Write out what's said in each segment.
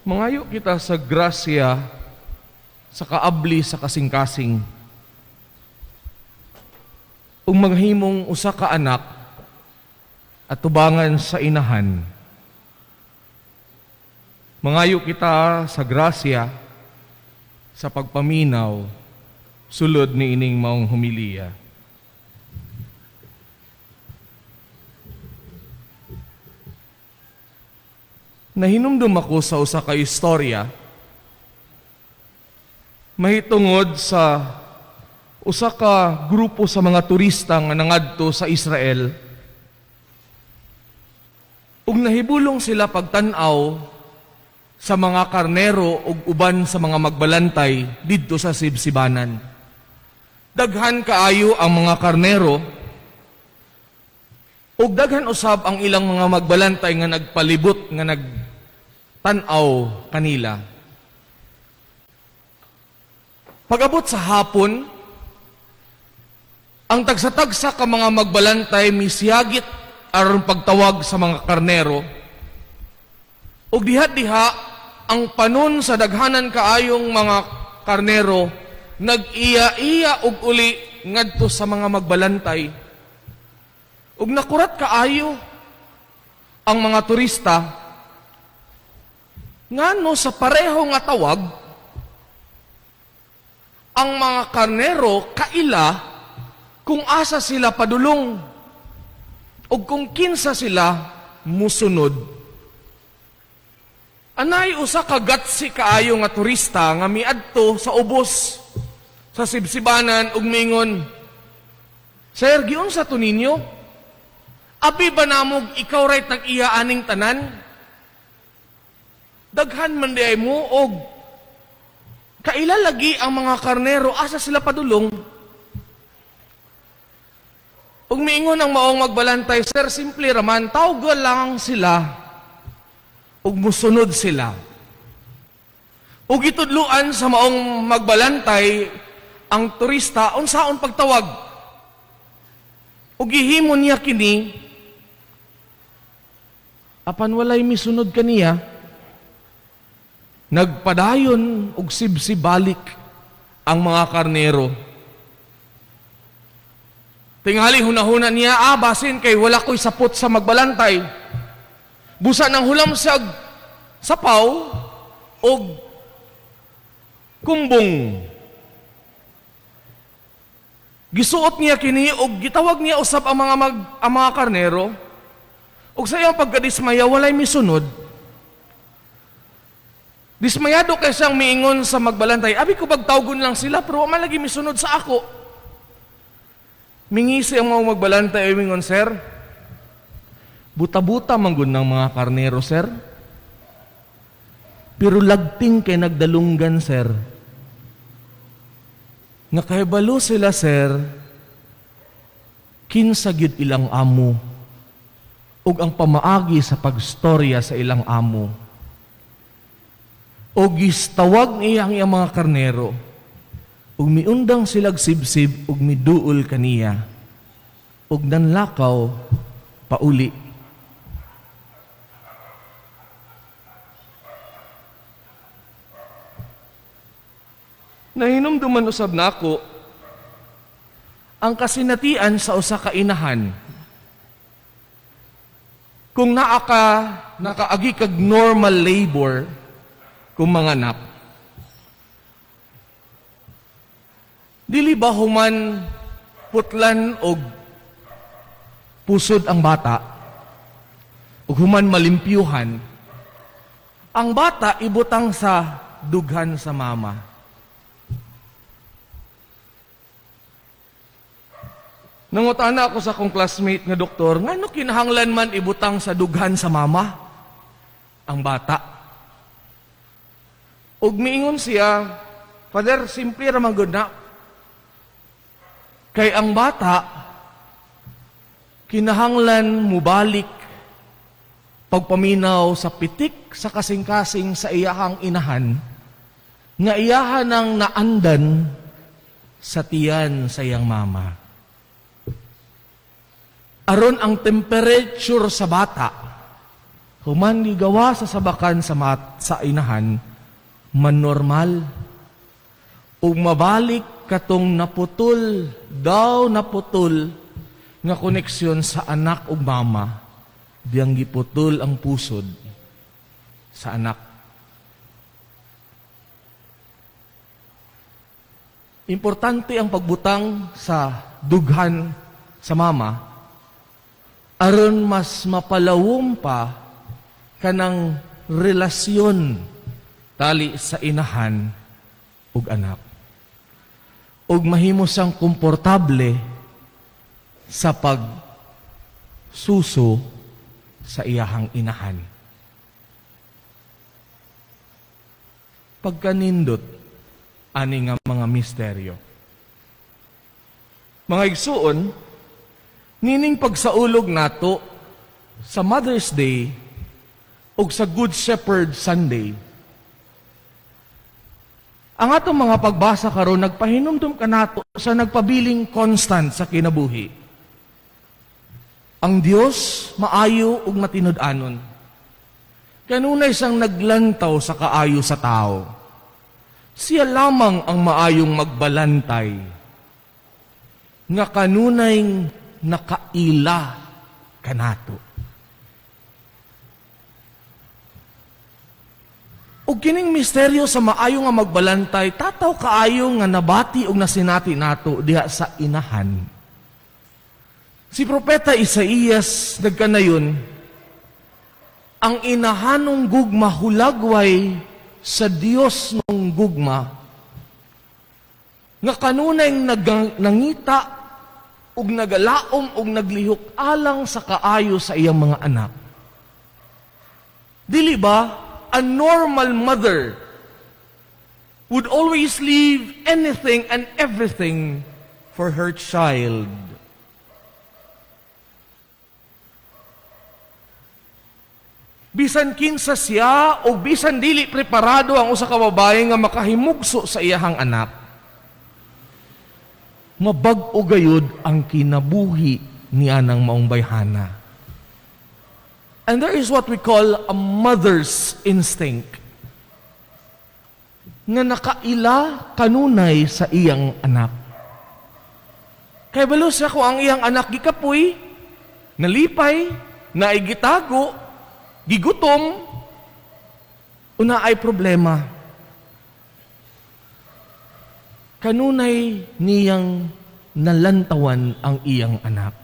Mangayo kita sa grasya sa kaabli sa kasing-kasing ug maghimong usa ka anak at tubangan sa inahan. Mangayo kita sa grasya sa pagpaminaw sulod ni ining maong homiliya. Nahinumdum ako sa usa ka istorya mahitungod sa usa ka grupo sa mga turista nga nangadto sa Israel ug nahibulong sila pagtan-aw sa mga karnero ug uban sa mga magbalantay didto sa sibsibanan. Daghan kaayo ang mga karnero ug daghan usab ang ilang mga magbalantay nga nagpalibot nga nagtan-aw kanila. Pag-abot sa hapon, ang tagsa-tagsa ka mga magbalantay misiyagit aron pagtawag sa mga karnero. Ug diha-diha ang panon sa daghanan kaayong mga karnero nag-iya-iya og uli ngadto sa mga magbalantay. Ug nakurat kaayo ang mga turista ngano sa pareho nga tawag ang mga karnero kaila kung asa sila padulong ug kung kinsa sila musunod. Anay usa ka gatsi kaayo nga turista nga miadto sa ubos sa sibsibanan ug mingon, "Sir, giunsa to ninyo? Abi ba namog ikaw right nag-iya aning tanan? Daghan man di ay mo og kaila lagi ang mga karnero, asa sila padulong?" Ug miingon ang maong magbalantay, "Sir, simple raman, tawga lang sila ug musunod sila." Ug gitudluan sa maong magbalantay ang turista unsaon pagtawag. Ug gihimo niya kini apan walay misunod kaniya. Nagpadayon og sibsibalik ang mga karnero. Tingali hunahuna niya, basin kay wala ko'y sapot sa magbalantay. Busa ng hulam siya sapaw og kumbong. Gisuot niya kini og gitawag niya usab ang mga karnero. Og sa iyang pagkadismaya walay misunod. Dismayado kay siyang miingon sa magbalantay, "Abi ko bagtawgon lang sila pero wa man lagi misunod sa ako." Mingisi ang mga magbalantay ay mingon, "Sir, buta-buta man gud ng mga karnero, sir. Pero lagting kay nagdalunggan, sir. Nga kahibalo sila, sir, kinsa gyud ilang amo ug ang pamaagi sa pagstorya sa ilang amo. O gistawag niya ang iyang mga karnero, ug miundang silag sibsib ug miduol kaniya, ug nanlakaw pauli." Nahinumduman usab nako ang kasinatian sa usa ka inahan. Kung naa ka nakaagi kag normal labor kung manganak, dili ba human putlan og pusod ang bata ug human malimpyuhan ang bata, ibutang sa dughan sa mama? Nangutana ako sa akong classmate nga doktor, ngano kinahanglan man ibutang sa dughan sa mama ang bata? Ug miingon siya, "Father, simple ra man gud na. Kay ang bata kinahanglan mubalik pagpaminaw sa pitik sa kasing-kasing sa iyahang inahan, nga iyahan ang naandan sa tiyan sa iyang mama. Aron ang temperature sa bata, Human gigawa sa sabakan sa inahan, manormal. Ug mabalik katong naputol, daw naputol nga koneksyon sa anak ug mama, diyang giputol ang pusod sa anak. Importante ang pagbutang sa dughan sa mama aron mas mapalawom pa kanang relasyon tali sa inahan ug anak. Ug mahimo siyang komportable sa pagsuso sa iyahang inahan. Pagkanindot ani nga mga misteryo. Mga igsuon, nining pagsaulog nato sa Mother's Day ug sa Good Shepherd Sunday, ang atong mga pagbasa karon nagpahinumdum kanato sa nagpabiling constant sa kinabuhi. Ang Dios maayo ug matinud-anon. Kanunay siyang naglantaw sa kaayo sa tao. Siya lamang ang maayong magbalantay nga kanunay nakaila kanato. Ug kining misteryo sa maayo nga magbalantay, tataw kaayo nga nabati ug nasinati nato diha sa inahan. Si Propeta Isaías nagkanayon, ang inahanong gugma hulagway sa Dios nung gugma, nga kanunay nangita ug nagalaom ug naglihok alang sa kaayo sa iyang mga anak. Dili ba a normal mother would always leave anything and everything for her child? Bisan kinsa siya o bisan dili preparado ang usa ka babae nga makahimugso sa iyahang anak, mabag-o gayud ang kinabuhi niya ng maong bayhana. And there is what we call a mother's instinct nga nakaila kanunay sa iyang anak. Kay balo siya kung ang iyang anak gikapoy, nalipay, naigitago, gigutom, una ay problema. Kanunay niyang nalantawan ang iyang anak.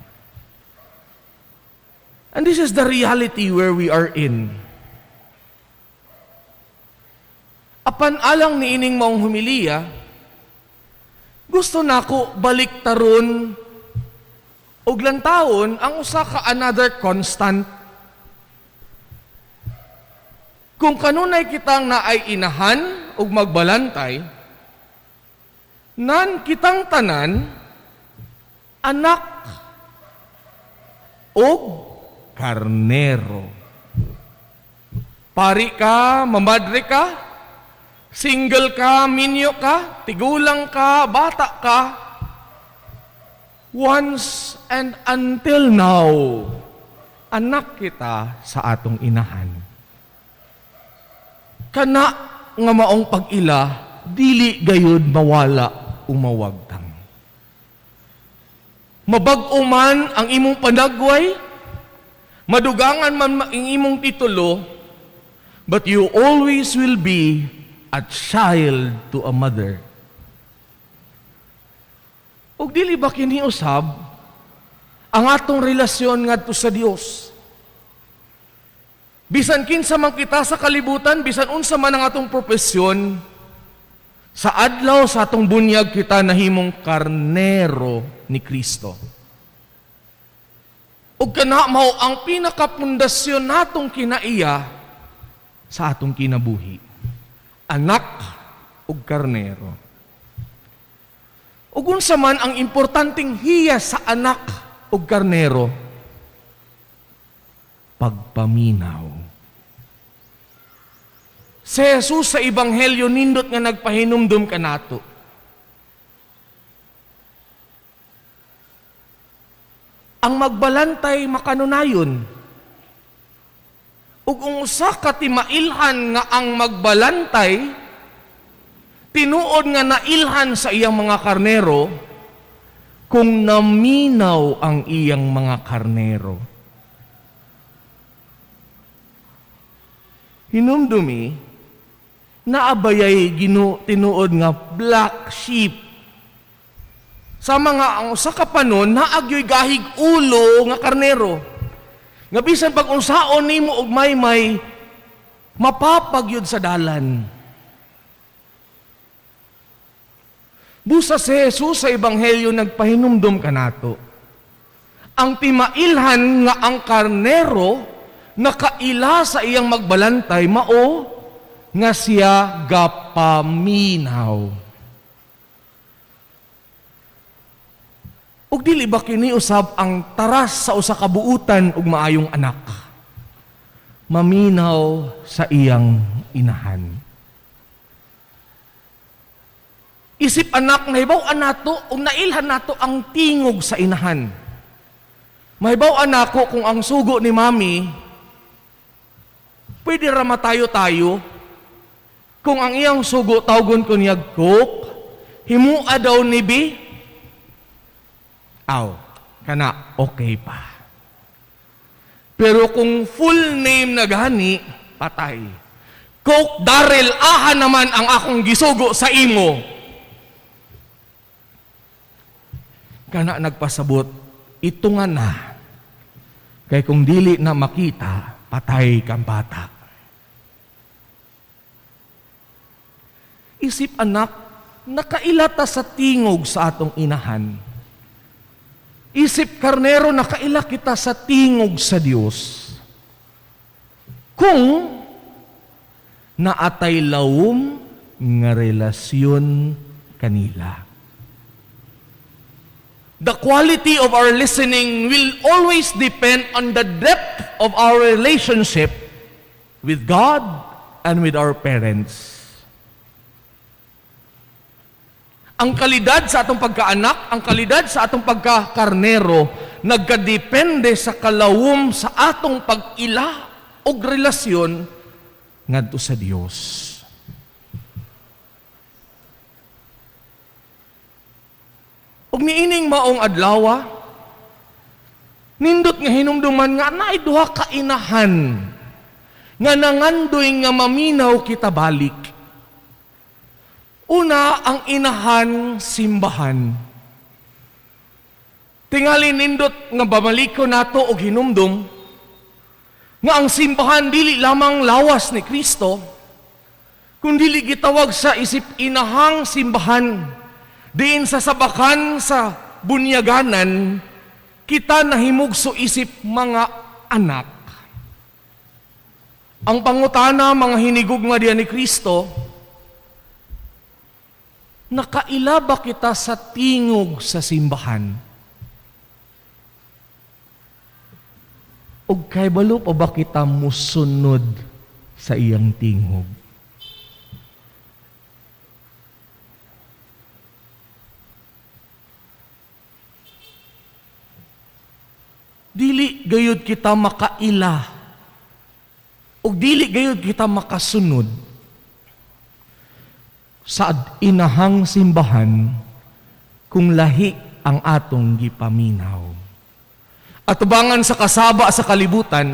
And this is the reality where we are in. Apan alang niining maong humiliya, gusto nako balik taron og lantawon ang usa ka another constant. Kung kanunay kitang naay inahan ug magbalantay, nan kitang tanan anak og karnero. Pari ka, mamadre ka, single ka, minyo ka, tigulang ka, bata ka, once and until now, anak kita sa atong inahan. Kana nga maong pag-ila, dili gayud mawala umawagtang. Mabag-o man ang imong panagway, madugangan man ang imong titulo, but you always will be a child to a mother. Ug dili ba kini usab ang atong relasyon ngadto sa Dios? Bisan kinsa man kita sa kalibutan, bisan unsa man ang atong propesyon, sa adlaw sa atong bunyag kita nahimong karnero ni Kristo. Ug kana mao ang pinakapundasyon natong kinaiya sa atong kinabuhi. Anak ug karnero. Ug unsa man ang importanteng hiya sa anak ug karnero? Pagpaminaw. Si Jesus sa Ebanghelyo nindot nga nagpahinumdum kanato. Ang magbalantay makanunayon. Ug ang usa ka timailhan nga ang magbalantay, tinuod nga nailhan sa iyang mga karnero kung naminaw ang iyang mga karnero. Hinumdumi, naabayay ginu tinuod nga black sheep. Sa mga ang usa ka panon, naagyoy gahig ulo nga karnero. Nga bisan pag unsaon nimo og maymay, mapapagyod sa dalan. Busa si Jesus sa Ebanghelyo nagpahinumdom kanato. Ang timailhan nga ang karnero nakaila sa iyang magbalantay mao nga siya gapaminaw. Ug dili ba kini usab ang taras sa usa ka buutan ug maayong anak? Maminaw sa iyang inahan. Isip anak, nahibaw-an nato ug nailhan nato ang tingog sa inahan. Mahibaw-an nako kung ang sugo ni mami, pwede ra matayo-tayo. Kung ang iyang sugo tawgon ko niya Coke, himua daw ni B, aw, kana okay pa. Pero kung full name na gani, patay. Coke Darrell, aha naman ang akong gisugo sa imo. Kana nagpasabot, ito nga na. Kay kung dili na makita, patay kang bata. Isip anak, nakaila ta sa tingog sa atong inahan. Isip karnero, nakaila kita sa tingog sa Dios. Kung naatay lawom nga relasyon kanila. The quality of our listening will always depend on the depth of our relationship with God and with our parents. Ang kalidad sa atong pagkaanak, ang kalidad sa atong pagkakarnero, nagkadepende sa kalawom sa atong pag-ila og relasyon ngadto sa Dios. Ug niining maong adlaw, nindot nga hinumduman nga naay duha ka inahan nga nangandoy nga maminaw kita balik. Una, ang inahan simbahan. Tingali nindot nga bamaliko nato og hinumdum nga ang simbahan dili lamang lawas ni Kristo, kundi gitawag sa isip inahang simbahan. Diin sa sabakan sa bunyaganan, kita nahimugso isip mga anak. Ang pangutana, mga hinigugma diya ni Kristo, nakaila ba kita sa tingog sa simbahan? Ug kaybalo pa ba kita musunod sa iyang tingog? Dili gayud kita makaila ug dili gayud kita makasunod sa inahang simbahan kung lahi ang atong gipaminaw. Atubangan sa kasaba sa kalibutan,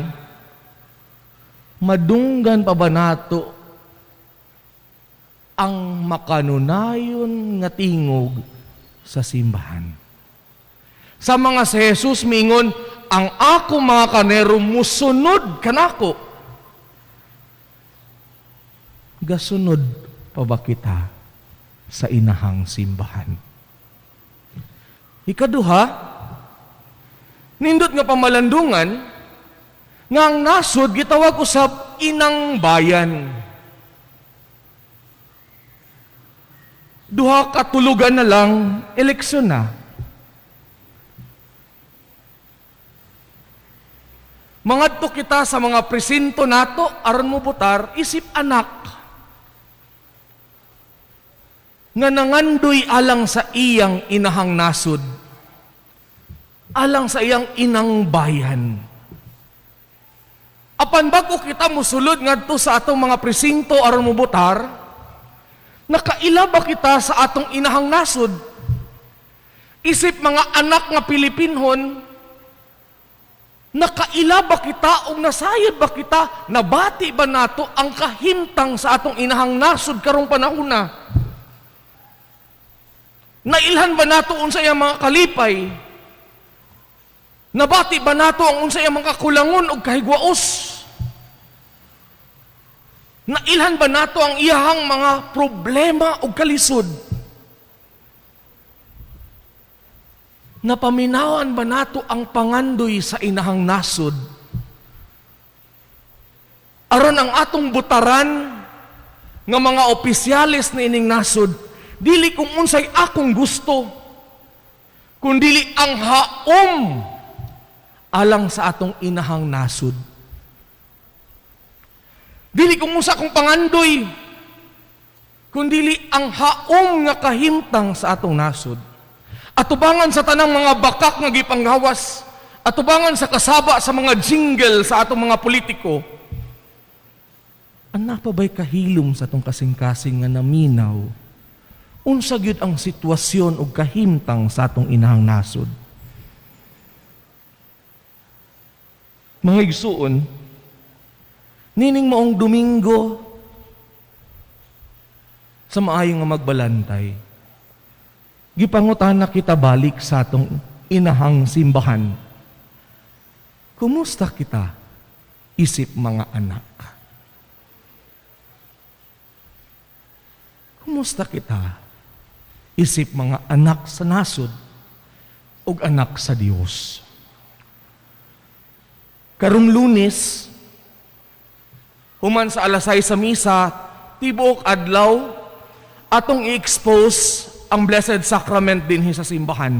madunggan pa ba nato ang makanunayon nga tingog sa simbahan? Sa mga si Jesus mingon, ang ako mga kanero musunod kanako. Gasunod pa ba kita sa inahang simbahan? Ikaduha, nindot nga pamalandungan nga ang nasod gitawag usab inang bayan. Duha ka tulugan na lang, eleksyon na. Mangadto kita sa mga presinto nato aron mo botar isip anak nga nangandoy alang sa iyang inahang nasod, alang sa iyang inang bayan. Apan bago kita musulod ngadto sa atong mga presinto aron mobotar, nakaila ba kita sa atong inahang nasod? Isip mga anak nga Pilipinhon, nakaila ba kita o nasayod ba kita, nabati ba nato ang kahimtang sa atong inahang nasod karong panahona? Nailhan ba nato unsa iyang mga kalipay? Nabati ba nato ang unsa iyang mga kakulangon ug kahigwaos? Nailhan ba nato ang iyahang mga problema ug kalisod? Napaminawan ba nato ang pangandoy sa inahang nasod? Aron ang atong butaran nga mga opisyales ni ining nasod, dili kung unsay akong gusto, kundili ang haom alang sa atong inahang nasod. Dili kung unsa akong pangandoy, kundili ang haom nga kahimtang sa atong nasod. Atubangan sa tanang mga bakak nga gipanggawas, atubangan sa kasaba sa mga jingle sa atong mga politiko, ana pa ba'y kahilom sa atong kasing-kasing nga naminaw unsa gyud ang sitwasyon ug kahimtang sa atong inahang nasod? Mga igsuon, nining maong Domingo sa maayo nga magbalantay, gipangutana kita balik sa atong inahang simbahan. Kumusta kita isip mga anak? Kumusta kita isip mga anak sa nasod ug anak sa Dios? Karong Lunes, human sa alas 6 sa misa, tibuok adlaw, atong i-expose ang Blessed Sacrament dinhi sa simbahan.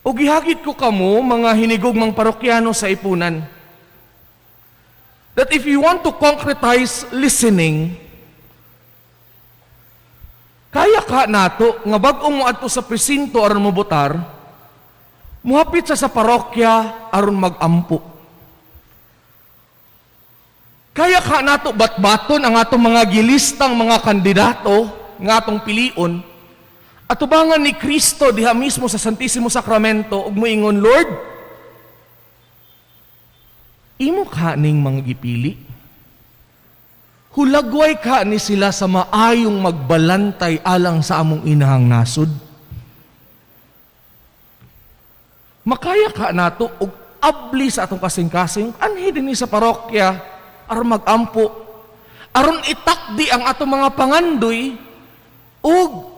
O gihagit ko kamo, mga hinigugmang parokyano sa Ipunan, that if you want to concretize listening, kaya ka nato nga bag-o mo adto sa presinto aron mobotar, muhapit sa parokya aron magampo. Kaya ka nato batbaton ang atong mga gilistang mga kandidato nga atong pilion, atubangan ni Kristo diha mismo sa Santisimo Sacramento ug moingon, "Lord, imo ka ning mga gipili. Hulagway ka ni sila sa maayong magbalantay alang sa among inahang nasod." Makaya ka nato og abli sa atong kasing-kasing anhi dinhi sa parokya aron magampo, aron itakdi ang atong mga pangandoy ug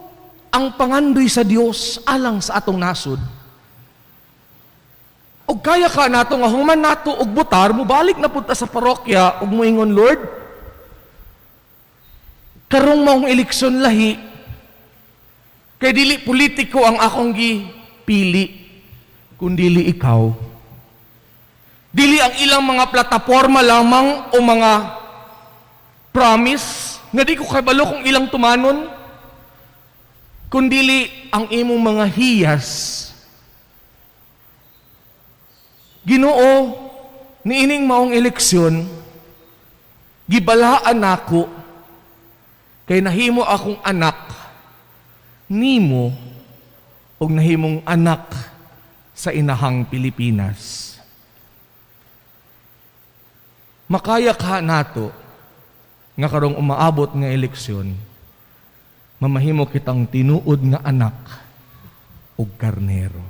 ang pangandoy sa Dios alang sa atong nasod. Ug kaya ka nato nga human nato og botar, mobalik na pud ta sa parokya ug moingon, "Lord, karong maong eleksyon lahi kay dili politiko ang akong gipili, kundili ikaw. Dili ang ilang mga plataporma lamang o mga promise nga di ko kabalo kung ilang tumanon, kundili ang imong mga hiyas. Ginoo, niining maong eleksyon, gibalaan nako kay nahimo akong anak nimo ug nahimong anak sa inahang Pilipinas." Makaya ka nato nga karong umaabot nga eleksyon, mamahimo kitang tinuod nga anak ug karnero.